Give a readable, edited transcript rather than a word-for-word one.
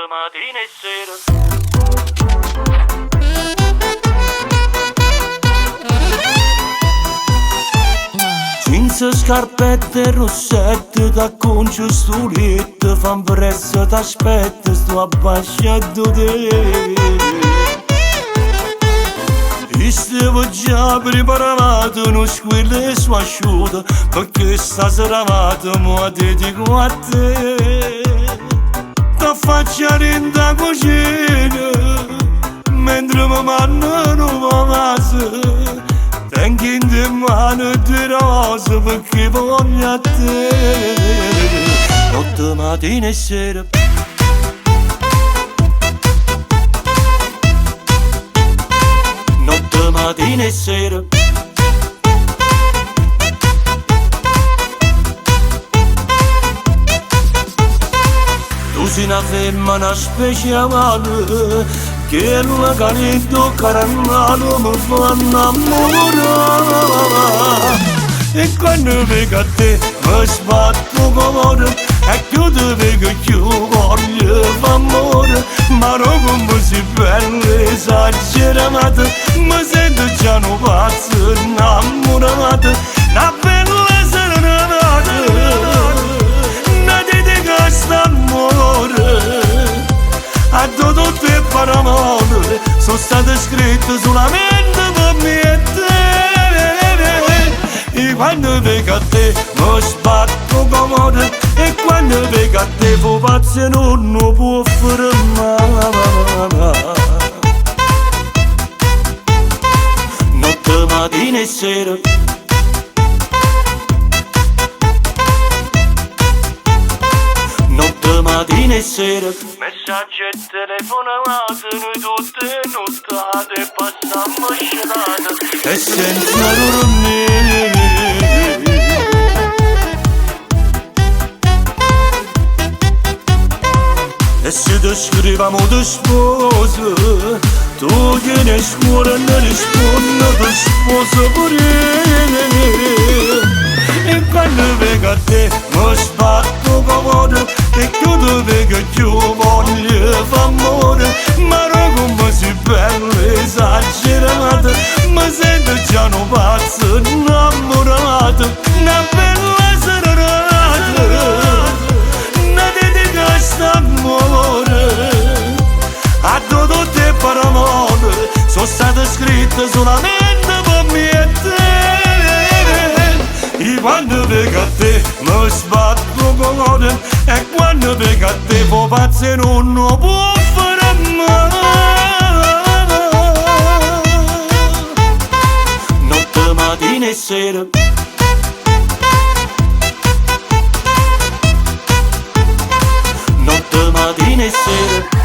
Mattina e sera. Jeans, scarpette e russette, t'acconcio stu lietto, fa ampressa, t'aspetto, sto abbascio a te. Io stevo già preparato, non squillo e squasciuto, perché stasera vado, mo te dico a te. T'affaccia in da cucina, mentre mi mandano a casa. Tengo in mano due rose perché voglio a te. Notte, mattina e sera. Notte, mattina e sera. Tu sei una femmina speciale, che la canetto caramello mi fa innamorare. E quando vedo a te mi sbatto cuore, e chiudo vedo più voglio amore. Ma non come si bella esagerata, mi sento già un pazzo innamorato. Una bella serenata, una dedica st'amore. A tutte le parole sono state scritte solamente per me e te. E quando vedo a te mi sbatto cuore, e quando vedo a te pupazzo non può fermare. Notte, mattina e sera. Notte, mattina e sera. Messaggi e telefonate, noi tutte nottate, passammo scenate e senza dormire. E se ti scriviamo ti sposo, tu che ne scuola ne rispondi, ti sposo pure. E quando vedo a te mi sbatto cuore, e chiudo vedo più voglio amore. Ma non come si bella esagerata, mi sento già un pazzo innamorato. Una bella serenata, una dedica st'amore. A tutte le parole sono state scritte solamente per me e te. E quando vedo a te mi sbatto cuore, e quando vedo a te pupazzo non può fermare. Notte, mattina e sera. Notte, mattina e sera.